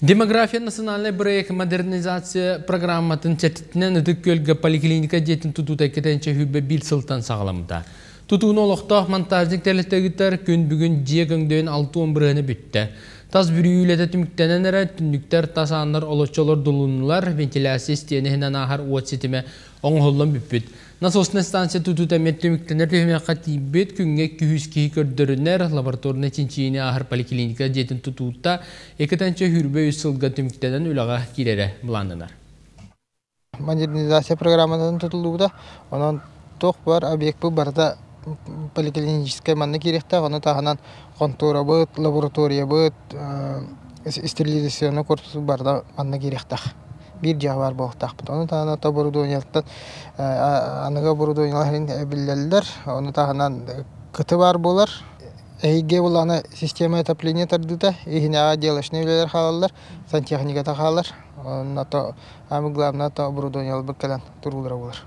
Демография национальнай бырайыак модернизация программатын чэрчитинэн Ытык Күөлгэ поликлиника дьиэтин тутуута 221 сылтан саҕаламмыта. Тутууну олохтоох монтажник тэрилтэгитэр күн бүгүн дьиэ көҥдөйүн 60 бырыһыана бүттэ. Тас бүрүйүү үлэтэ түмүктэнэн эрэ, түннүктэр, тас ааннар олоччу олордулуннулар, вентиляция истиэнэ иһинэн ааһар уот ситимэ оҥоһуллан бүппүт. Насосная станция тутуута эмиэ түмүктэнэр түһүмэххэ тиийбит, күҥҥэ 200 киһи көрдөрүнэр, лабораторнай чинчийиини ааһар поликлиника дьиэтин тутуута 2023 сылга түмүктэнэн үлэҕэ киирэрэ былааннанар. Модернизация программатын тутуллубута. Онон туох бар объект барыта поликлиническай манна киириэхтээх, ону таһынан хонтуорабыт, лабораториябыт, стерилизационный корпус барыта манна киириэхтээх. Биир дьиэҕэ баар буолуохтаахпыт. Ону таһынан оборудованиеттан аныгы оборудованиелар биллэллэр. Ону таһынан кыты баар буолар. Эһиги буланы система отопления тардыыта, иһинээҕи отделочнай үлэлэр хаалаллар, сантехниката хаалар. Онно то, самое главное, то оборудованиеларбыт кэлэн туруулара буолар.